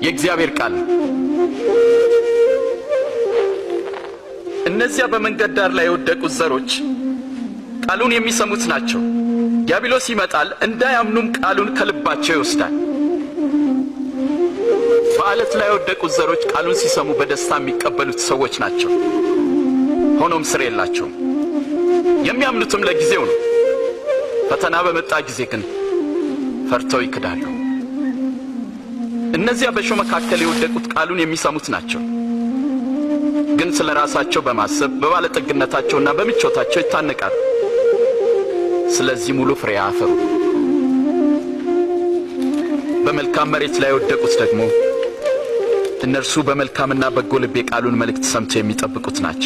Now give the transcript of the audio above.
የእግዚአብሔር ቃል ነው። እነዚያ በመንገድ ዳር ላይ የወደቁት ዘሮች ቃሉን የሚሰሙት ናቸው። ዲያብሎስ ይመጣል፣ እንዳያምኑም ቃሉን ከልባቸው ይወስዳል። በዓለት ላይ የወደቁት ዘሮች ቃሉን ሲሰሙ በደስታ የሚቀበሉት ሰዎች ናቸው። ሆኖም ስር የላቸውም። የሚያምኑትም ለጊዜው ነው። ፈተና በመጣ ጊዜ ግን ፈርተው ይክዳሉ። እነዚያ በእሾህ መካከል የወደቁት ቃሉን የሚሰሙት ናቸው። ግን ስለ ራሳቸው በማሰብ በባለጠግነታቸውና በምቾታቸው ይታነቃሉ። ስለዚህ ሙሉ ፍሬ አያፈሩ። በመልካም መሬት ላይ የወደቁት ደግሞ እነርሱ በመልካምና በጎ ልብ የቃሉን መልእክት ሰምተው የሚጠብቁት ናቸው።